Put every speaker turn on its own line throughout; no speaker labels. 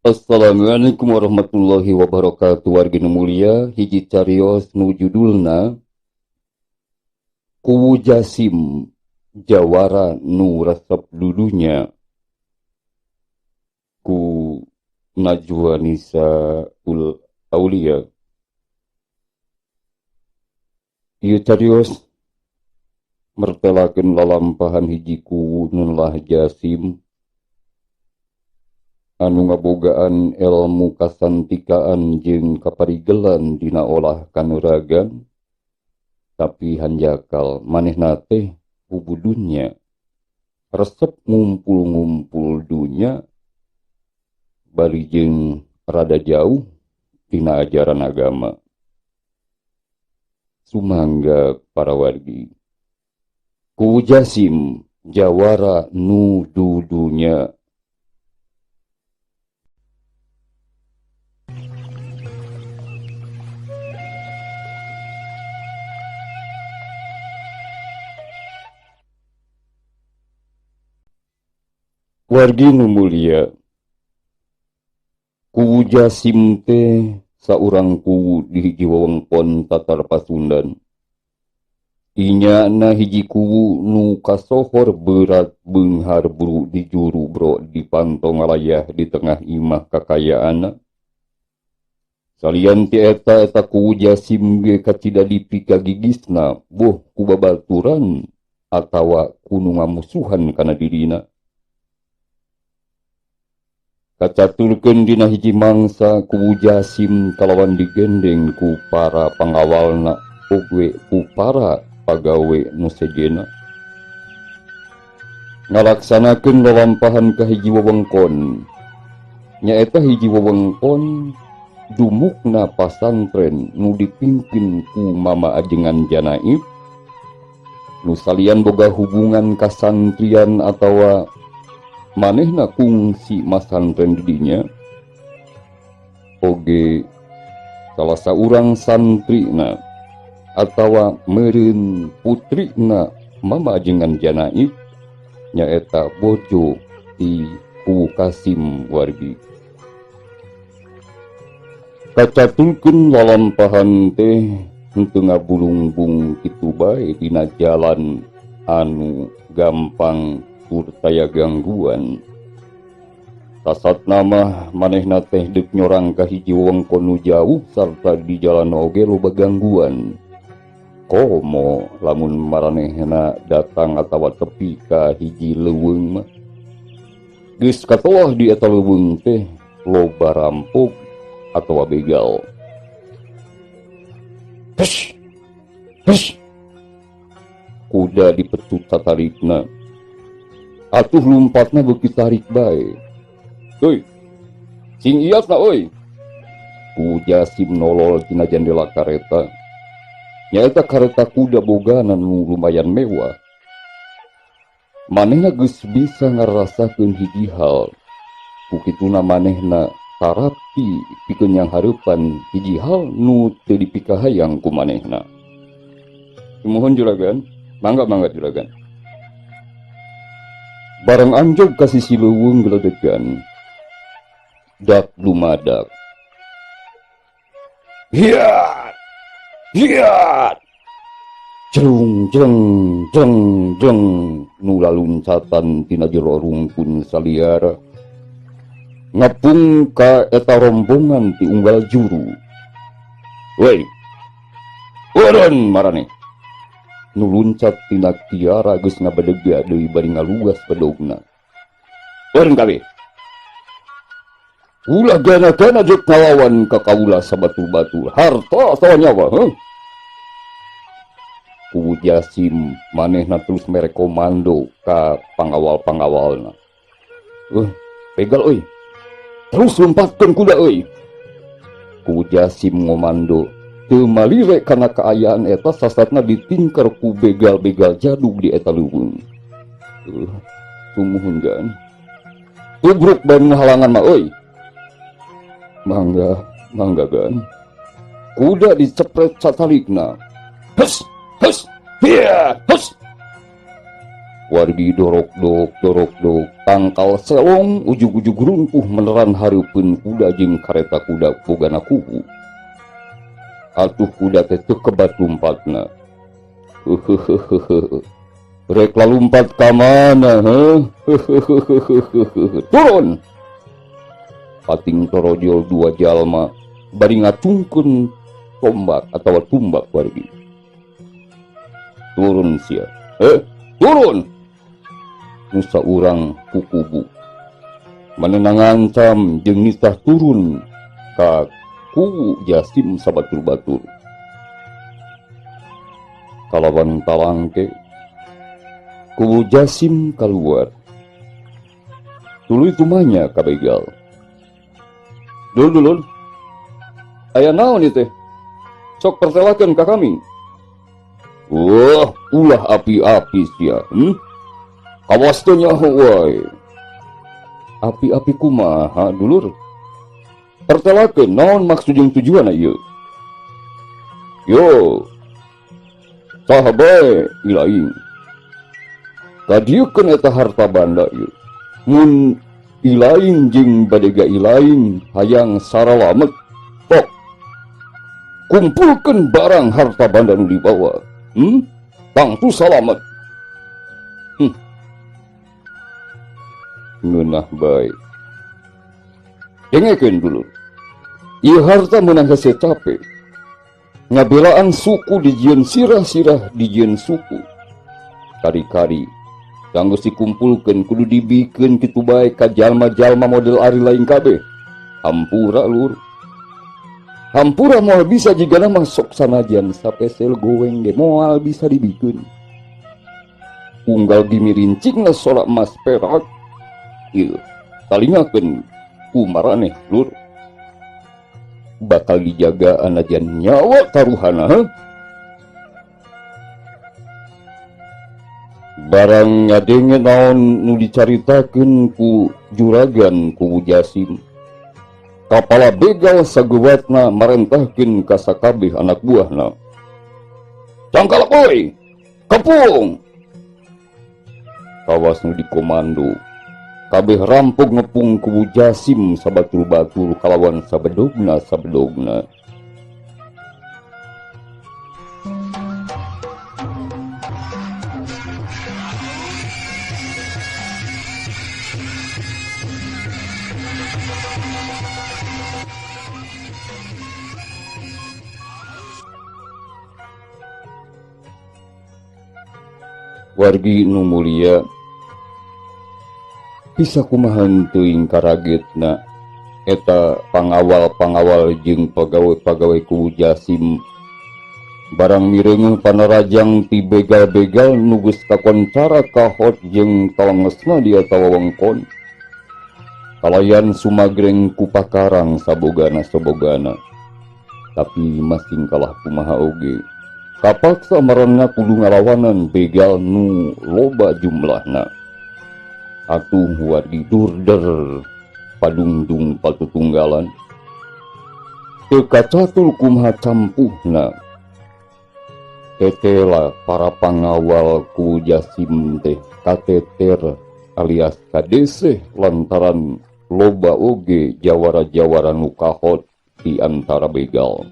Assalamualaikum warahmatullahi wabarakatuh. Wargi nu mulia, hiji carios nu judulna Kuwu Jasim Jawara nu resep dudunya ku Najwa Nisa Ul Aulia. Ieu carios mertelakeun lalampahan hiji kuwu nu lah Jasim anu ngabogaan elmu kasantikaan jeung kaparigelan dina olah kanuragan, tapi hanjakal manehna teh bubu dunya, resep ngumpul-ngumpul dunya bari jeung rada jauh tina ajaran agama. Sumangga para wargi. Kuwu Jasim jawara nu dudunya. Wargi nu mulia, Kuwu Jasim teh saurang kuwu di hiji wewengkon Tatar Pasundan. Inyana hiji kuwu nu kasohor berat beunghar buru di juru bro di pantong layah di tengah imah kakayaanna. Salian ti eta eta Kuwu Jasim ge kacida dipikagigisna boh ku babaturan atawa ku nu ngamusuhan kana dirina. Kacaturkeun dina hiji mangsa Kuwu Jasim kalawan digendeng ku para pangawalna oge ku para pagawe nu sejenna. Ngalaksanakeun lalampahan ka hiji wewengkon. Nyaeta hiji wewengkon dumukna pasantren nu dipimpin ku Mama Ajengan Janaib nu salian boga hubungan kasantrian atawa manehna kungsi masantren didinya oge salah saurang santrina atawa meureun putrina Mama Ajengan Janaib nyaeta bojo ti Kuwu Kasim wargi. Kacatulkeun lalampahan teh henteu ngabulungbung kitu bae dina jalan anu gampang tur taya gangguan. Kasatna mah manehna teh deuk nyorang ka hiji wewengkon nu jauh sarta di jalan oge loba gangguan. Komo lamun maranehna datang atawa tepi ka hiji leuweung mah. Geus katoah di eta leuweung teh loba rampok atawa begal. Hesh! Hesh! Kuda dipecut satarikna. Atuh lumpatna beuki tarik bae. Euy. Sing iasna euy. Ku Jasim nolol tina jendela kareta. Nyaeta kareta kuda bogana nu lumayan mewah. Manehna geus bisa ngarasakeun hiji hal. Ku kituna manehna tarapi pikeun yang hareupan hiji hal nu teu dipikahayang ku manehna. Sumuhun juragan, mangga-mangga juragan. Barang anjog ka sisi leuweung geledegan. Dak lumadak. Hiat! Hiat! Jrung jreng jreng jreng nu laluncatan tina jero rungkun saliara. Ngapung ka eta rombongan ti unggal juru. Woi. Urun marane. Nu luncat tina kiara geus ngabedega deui bari ngalugas bedogna. Urun kabeh. Ulah gana-gana jeung ngalawan ka kaula sabatur-batur harta atawa nyawa, heuh. Kuwu Jasim manehna terus mere komando ka pangawal-pangawalna. Begal euy. Terus lompatkeun kuda euy. Kuwu Jasim ngomando teu malire kana kaayaan eta sasatna ditingker ku begal-begal jadug di eta leuweung. Sumuhun gan. Tubruk bae halangan mah euy. Mangga, mangga gan. Kuda dicepret satarikna. Hus, hus, hiya, hus. Wargi dorok-dok dorok-dok tangkal selong ujug-ujug runtuh meneran hareupeun kuda jeung kareta kuda bogana kubu. Atuh kuda teh teu kebat lumpatna. Rek lalumpat ka mana heuh? Turun. Pating torojol dua jalma bari ngacungkeun tombak atawa tumbak wargi. Turun sia. Turun. Nusa urang kukubu manehna ngancam jeung nitah turun ka kubu Jasim sabatur-batur. Kalawan talangke kubu Jasim kaluar. Tuluy tumanya ka begal. Dulur-dulur, aya naon ieu teh? Sok pertelakeun ka kami. Wah, ulah api-api sia. Kawas teh nyaho wae. Api-api kumaha dulur? Pertelakeun naon maksud jeung tujuanna ieu? Yo. Saha bae ilaing. Kadieukeun eta harta banda ieu. Mun ilaing jeung badega ilaing hayang saralamet tok. Kumpulkeun barang harta banda nu dibawa. Tangtu salamet. Ngeunah bae. Dengekeun dulur. Ieu harta meunang hese capek. Ngabelaan suku dijieun sirah-sirah dijieun suku. Kari-kari kanggo dikumpulkeun kudu dibikeun kitu bae ka jalma-jalma model ari lain kabeh. Hampura lur. Hampura moal bisa jigana mah sok sanajan sapesel goeng ge moal bisa dibikeun. Unggal gimirincingna sorak emas perak. Ieu talingakeun ku maraneh lur. Bakal dijaga anajan nyawa taruhana. Huh? Barang ngadenge naon nu dicaritakeun ku juragan ku Jasim. Kapala begal sagewatna marentahkeun ka sakabeh anak buahna. Cangkal euy, kepung. Kawas nu dikomando. Kabeh rampok ngepung kubu Jasim sabatur-batur kalawan sabedogna sabedogna. Wargi nu mulia, bisa kumaha teuing karagetna eta pangawal-pangawal jeung pagawe-pagawe kubu Jasim barang mireungeuh panarajang ti begal-begal nu geus kakoncara kahot jeung talengesna di eta wewengkon. Kalayan sumagreng ku pakarang sabogana-sabogana, tapi masing kalah kumaha oge kapaksa maranna kudu ngalawanan begal nu loba jumlahna. Atuh wargi durder padungdung patutunggalan teu kacatul kumaha campuhna. Tetela para pangawal ku Jasim teh kateter alias kadeseh lantaran loba oge jawara-jawara nu kahot di antara begal.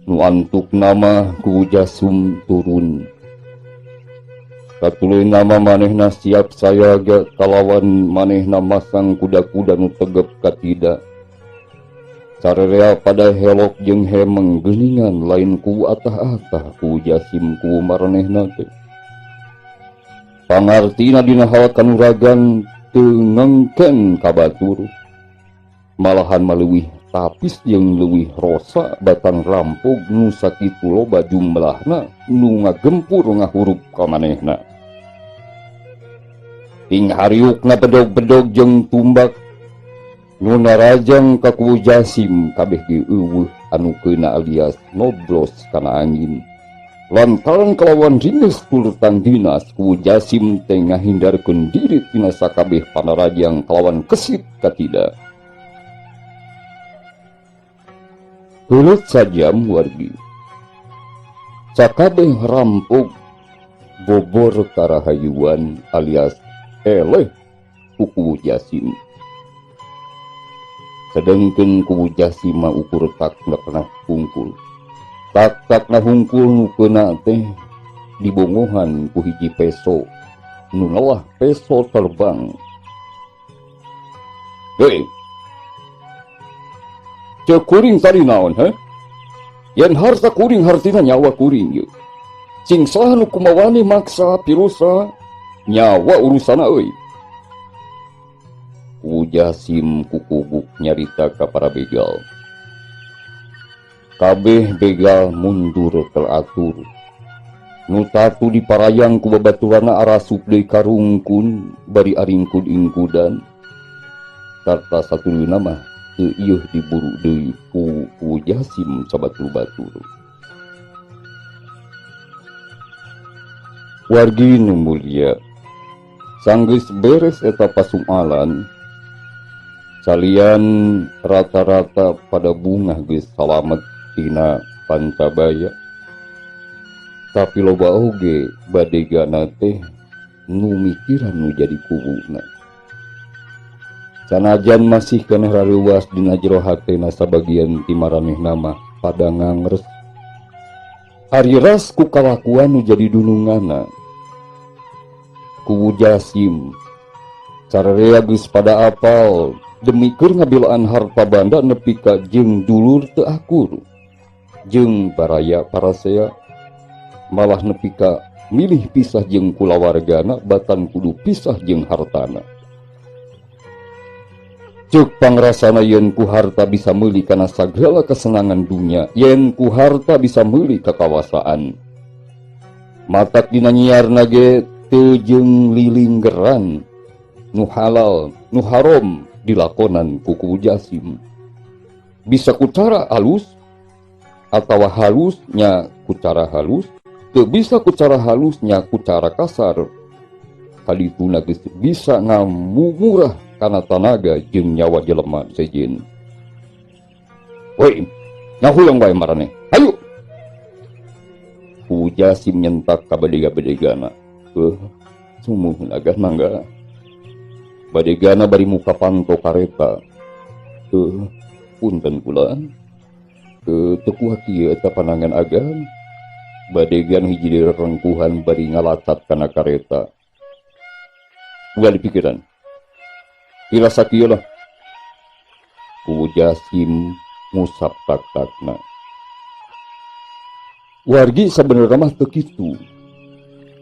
Nu antuk nama ku Jasum turun. Katuluy nama manehna siap sayaga kalawan manehna masang kuda-kuda nu tegep katida. Sarerea pada helok jeung hemeng geuningan lain ku atah-atah ku Jasim ku maranehna teh. Pangartina dina hal kanuragan teu ngengken ka batur. Malahan maleuwih tapis jeung leuwih rosa batang rampog nu sakitu loba jumlahna nu ngagempur ngahurup ka manehna. Ting hariukna bedog-bedog jeung tumbak nu narajang ka kubu Jasim kabeh ge eueuh anu keuna alias noblos kana angin. Lantaran kalawan ringes turtan dinas kubu Jasim teh ngahindarkeun diri tina sakabeh panarajang kalawan kesit katida. Heuleut sajam wargi. Sakabeh rampog Bobor karahayuan alias eleh ku Kuwu Jasim. Sedengkeun Kuwu Jasim mah ukur tak-takna hungkul. Tak-takna hungkul nu keuna teh dibongohan ku hiji peso nu nelah peso terbang. Hei, cek kuring tadi naon, he? Yen harta kuring hartina nyawa kuring ieu. Sing saha nu kumawani maksa pirusa nyawa urusana euy. Kuwu Jasim kukubuk nyarita ka para begal. Kabeh begal mundur teratur. Nu tatu diparayang ku babaturanna arasup deui karungkun bari aringkud-ingkudan. Sarta satuluyna mah teu ieuh diburu deui ku Kuwu Jasim sabatur-batur. Wargi nu mulia, sanggeus beres eta pasualan, salian rata-rata pada bungah geus salamet tina pancabaya. Tapi loba oge badegana teh nu mikiran nu jadi kuwuna. Sanajan masih keneh rareuwas dina jero hatena sabagian ti maranehna mah pada ngangres. Ari ras ku kalakuan nu jadi dunungana. Kuwu Jasim sararea geus pada apal demi keur ngabelaan harta banda nepi ka jeung dulur teu akur jeung baraya parasea malah nepi ka milih pisah jeung kulawargana batan kudu pisah jeung hartana. Ceuk pangrasana yen ku harta bisa meuli kana sagala kesenangan dunya, yen ku harta bisa meuli kakawasaan. Matak dina nyiarna ge teu jeung lilinggeran nu halal, nu haram dilakonan ku Kuwu Jasim. Bisa ku cara alus atawa halusnya ku cara halus, teu bisa ku cara halusnya ku cara kasar. Kadituna geus bisa ngamumurah kana tanaga jeung nyawa jelema sejen. Woi, ngahuleng wae maraneh. Hayu. Kuwu Jasim nyentak ka badega-badegana. Sumuhun agah mangga. Badegana bari muka panto kareta. Punten kula. Teu kuat ieu eta panangan agan. Badegan hiji deui rengkuhan bari ngalacat kana kareta. Ulah dipikiran. Pila sakieu lah. Kuwu Jasim ngusap tak-takna. Wargi sabenerna mah teu kitu.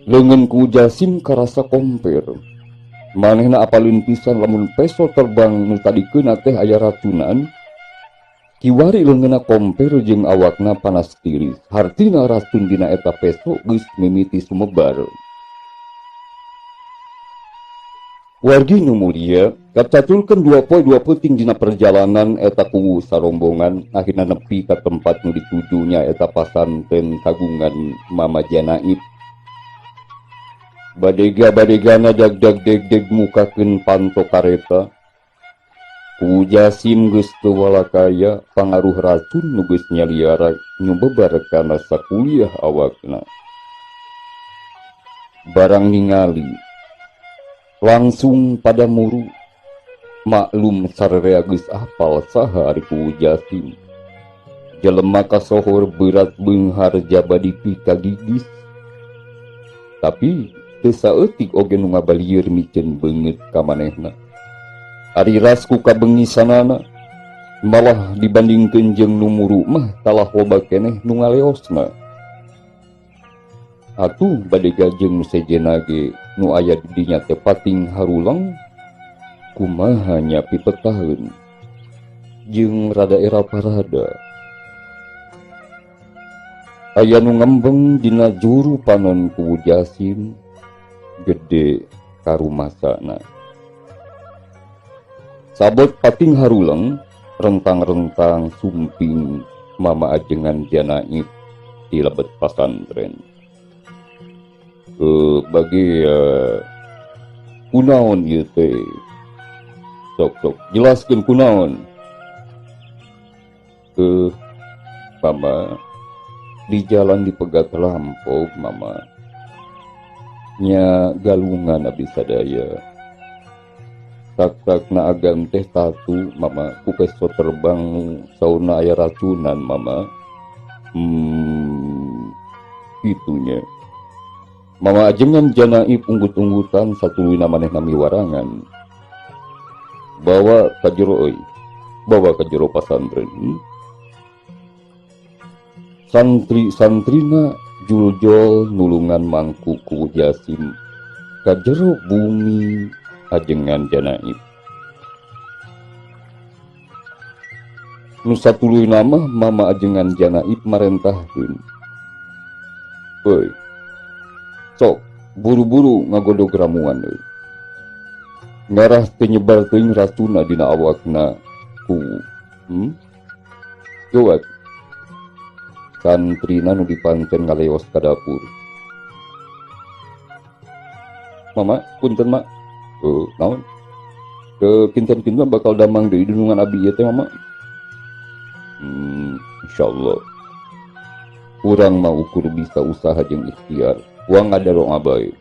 Leungeun Kuwu Jasim karasa komper. Manehna apaleun pisan lamun peso terbang nu tadi keuna teh aya racunan. Kiwari leungeunna komper jeung awakna panas tiris. Hartina racun dina eta peso geus mimiti sumebar. Wargi nu mulia, kacatulkeun 2 poe 2 peuting dina perjalanan eta kuwu sarombongan akhirna nepi ka tempat nu ditujunya eta pasanten kagungan Mama Janaib. Badega-badegana dag-dag deg-deg mukakeun panto kareta. Kuwu Jasim geus teu walakaya pangaruh racun nu geus nyaliara nyumebar kana sakuliah awakna. Barang ningali langsung pada muru, maklum sararea geus apal saha ari Kuwu Jasim. Jelema kasohor berat beunghar jaba dipikagigis. Tapi teu saeutik oge nu ngabalieur miceun beungeut ka manehna. Ari ras ku kabengisanana malah dibandingkeun jeung nu muru mah kalah loba keneh nu ngaleosna. Atuh badega jeung nu sejenna ge nu aya di dinya teh pating harulang kumaha nya pipetaheun jeung rada era parada. Aya nu ngembeng dina juru panon Kuwu Jasim gede karumasana. Sabot pating haruleng rentang-rentang sumping mama ajengan Janaib di lebet pasantren. Bagi kunaon ieu teh? Sok-sok jelaskeun kunaon. Mama di jalan dipegat rampok mama. Nya galungan abdi sadaya. Tak-takna agam teh tatu mama ku peso terbang nu sauna aya racunan mama. Itunya. Mama ajengan Janaib unggut-unggutan satuluyna manehna miwarangan. Bawa ka jero euy. Bawa ka jero pasantren. Santri-santrina juljol nulungan mangku ku Jasim ka jero bumi ajengan Janaib. Nu satuluyna mah mama ajengan Janaib marentahkeun. Euy. Sok buru-buru ngagodog ramuan euy. Ngarah teu nyebar teuing racuna dina awakna ku. Geuwat. Santrina nu dipancen ngaleos ka dapur. Mama, punten mak. Naon? Ke kinten-kinten bakal damang deui dunungan abdi ieu teh mama. Insyaallah. Urang mah ukur bisa usaha jeung ikhtiar. Uang ngadarong abae.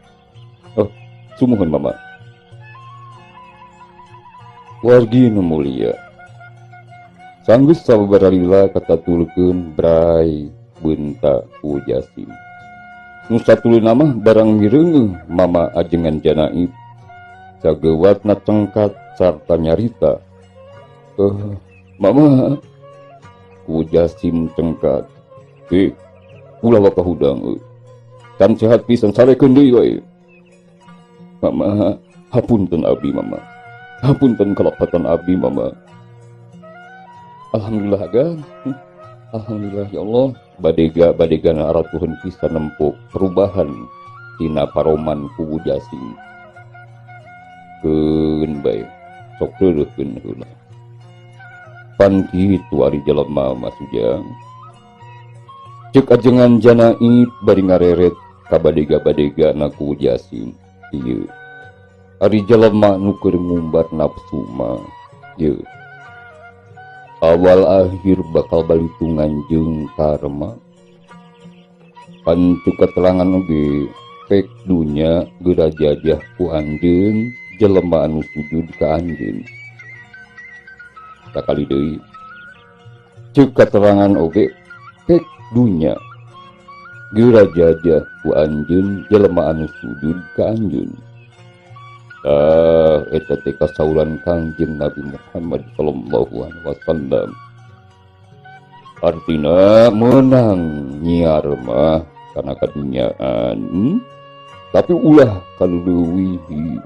Oh, sumuhun mama. Wargi nu mulia. Sanggeus sababaralila kataturkeun bray beunta ku Jasim. Nu satuluyna mah barang mireungeuh mama ajengan Janaib. Sageuwatna cengkat sarta nyarita. Mama ku Jasim cengkat. Ulah waka hudang euy. Can sehat pisan sarekeun deui wae. Mama, hapunten abdi mama. Hapunten kalepatan abdi mama. Alhamdulillah gan. Alhamdulillah ya Allah. Badega na aratuhun pisan nempo perubahan tina paroman ku Jasim. Keun bae sok reureuhkeun heula. Pan kitu ari jelema mah Sujang. Ceuk ajengan Janaib bari ngareret ka badega-badega na ku Jasim. Ieu ari jelema nu keur ngumbar nafsu mah ieu. Awal akhir bakal balitungan jeung karma. Pan cuk keterangan oge pek dunya geura jajah ku anjeun jelema anu sujud ka anjeun. Sakali deui cuk keterangan oge pek dunya geura jajah ku anjeun jelema anu sujud ka anjeun. Eta teh kasauran Kangjeng Nabi Muhammad sallallahu alaihi wasallam. Artina menang nyiar mah kana kadunyaan, Tapi ulah kaleuwihi.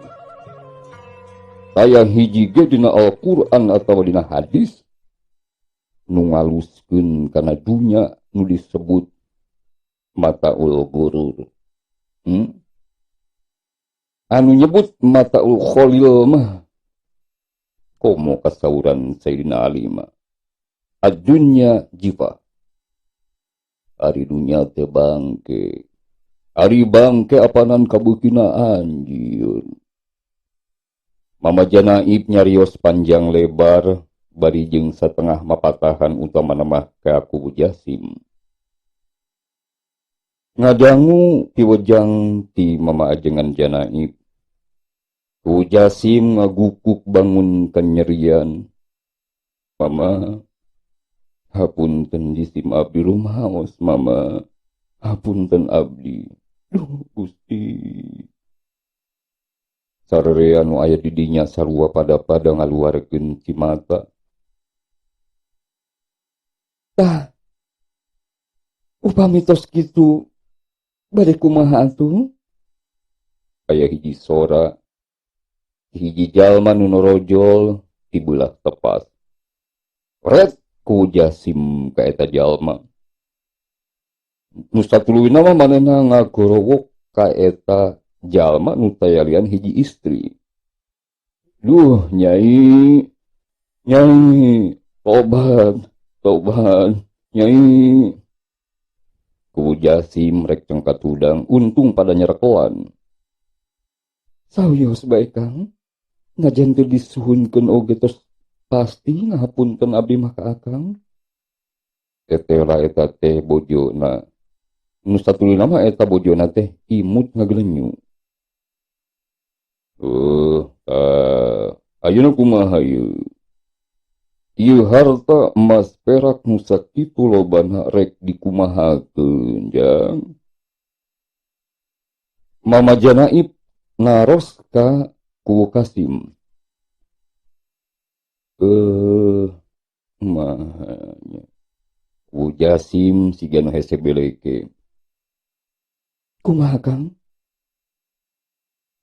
Tayang hiji ge dina Al-Qur'an atawa dina hadis nu ngaluskeun kana dunya nu disebut mataul gurur. Anu nyebut mataul kholil mah komo kasauran Sayyidina Ali mah. Ad-dunya jifa. Ari dunya teh bangke. Ari bangke apanan kabeukina anjeun. Mama Janaib nyarios panjang lebar bari jeung satengah mapatahan utamana mah ka ku Jasim. Ngadangu piwejang ti mama ajengan Janaib. Ku Jasim ngagukuk bangun kanyerian. Mama, hapunten jisim abdi rumaos mama. Hapunten abdi. Duh Gusti. Sarerea nu aya di dinya sarua pada-pada ngaluarkeun cimata. Tah, upami tos kitu bade kumaha atuh? Aya hiji sora, hiji jalma nu norojol tibelah tepas. Ret ku Jasim ka eta jalma. Nu satuluyna mah manehna ngagorowok ka eta jalma nu tayalian hiji istri. Duh nyai, nyai, tobat, tobat, nyai. Ku Jasim rek cengkat hudang, untung pada nyerekoan. Sawios bae Kang, najan teu disuhunkeun oge tos pasti ngahapunten abdi mah ka Akang. Tetela eta teh bojona. Nu satuluyna mah eta bojona teh imut ngagelenyu. Ayeuna kumaha ieu? Ieu harta emas perak nu sakitu lobana rek dikumahakeun jang? Mama Janaib naros ka Kuwu Kasim. Mahanya Kuwu Jasim siga nu hese beleke. Kumaha Kang?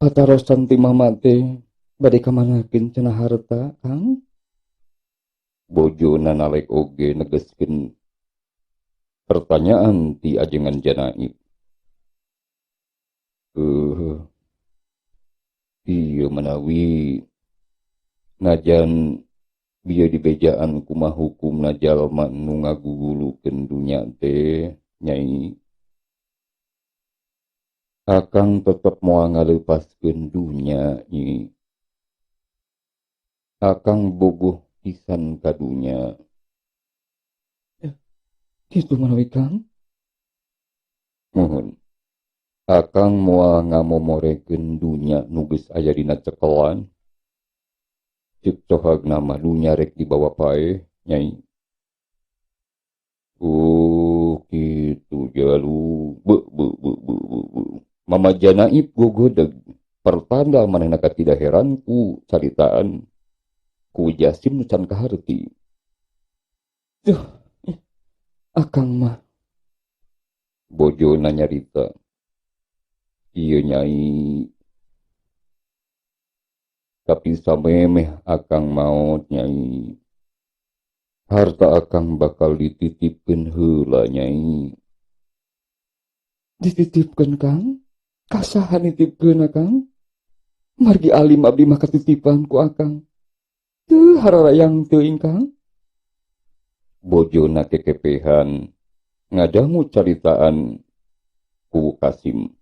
Patarosan ti mama teh bade kamanakeun cenah harta Kang? Bojona nalek oge negeskeun pertanyaan ti ajengan Janaib. Ieu manawi najan bieu dibejaan kumaha hukumna jalma nu ngagugulukeun dunya teh Nyai. Akang tetep moal ngaleupaskeun dunya nyi. Akang bogoh pisan ka dunya. Kitu manawi Kang? Muhun. Akang moal ngamomorekeun dunya nu geus aya dina cekelan. Ceuk cohagna mah dunya rek dibawa paeh Nyai. Oh, kitu jalu. Be, be, be, be, be, be. Mama Janaib gogodeg pertanda manehna katidak heran ku caritaan ku Jasim nu can kaharti. Duh, akang mah bojona nyarita. Ieu Nyai. Tapi samemeh akang maot Nyai. Harta akang bakal dititipkeun heula Nyai. Dititipkeun Kang? Kasaha nitipkeun Akang? Margi alim abdi mah katitipan ku Akang. Teu hararayang teuing Kang. Bojona kekepehan ngadangu caritaan ku Kasim.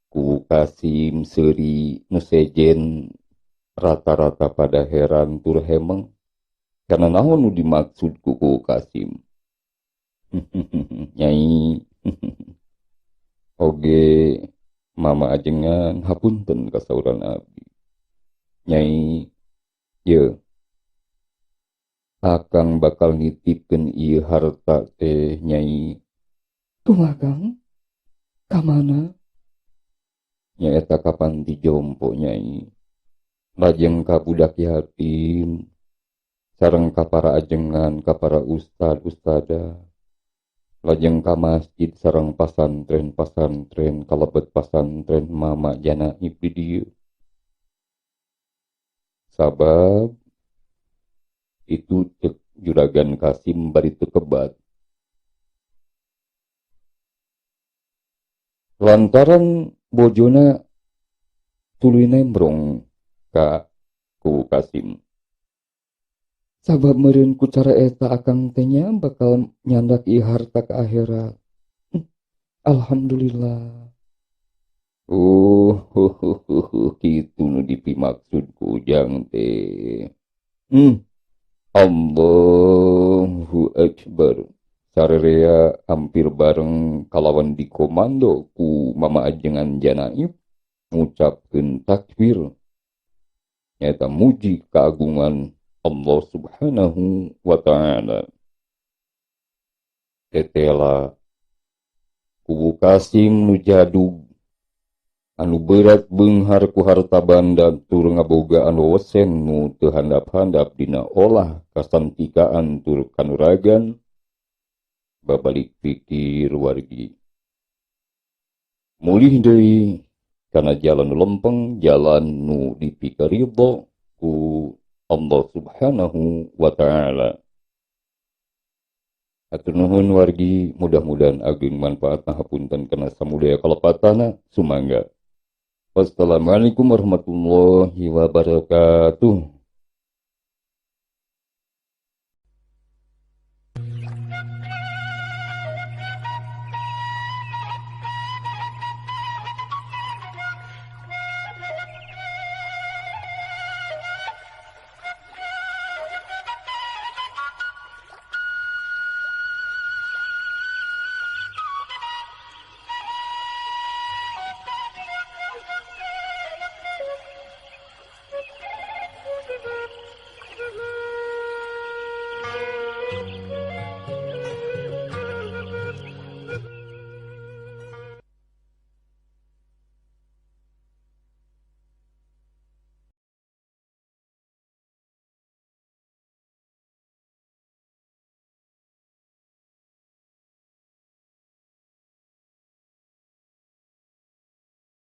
Ku Kasim seuri nu sejen rata-rata pada heran tur hemeng karena naon nu dimaksud ku Ku Kasim. Nyai. Oge mama ajengan hapunten kasauran abdi. Nyai, ye akang bakal nitipkeun ieu harta teh Nyai. Kumaha Kang? Ka mana? Nyaeta ka panti jompo Nyai. Lajeng ka budak yatim, sareng ka para ajengan, ka para ustad ustadah. Lajeng ka masjid sareng pasantren-pasantren, kalebet pasantren Mama Janaib di dieu. Sabab itu cek Juragan Kasim bari teu kebat. Lantaran bojona tuluy nembrong ka ku Kasim. Sabab meureun ku cara eta akang teh nya bakal nyandak ieu harta ka akhirat. Alhamdulillah. Oh, kitu nu dipimaksud ku ujang teh. Allahu Akbar. Sarerea hampir bareng kalawan dikomando ku mama ajengan Janaib ngucapkeun takbir. Nyaeta muji keagungan Allah Subhanahu wa Ta'ala. Tetela kubu Kasim nu jadug anu berat beunghar ku harta banda tur ngabogaan wewesen nu teu handap-handap dina olah kasantikaan tur kanuragan babalik pikir wargi. Mulih deui kana jalan nu lempeng, jalan nu dipikaridho ku Allah Subhanahu wa Ta'ala. Hatur nuhun wargi, mudah-mudahan ageng manfaatna, hapunten kana samudaya kalepatana, sumangga. Wassalamualaikum warahmatullahi wabarakatuh.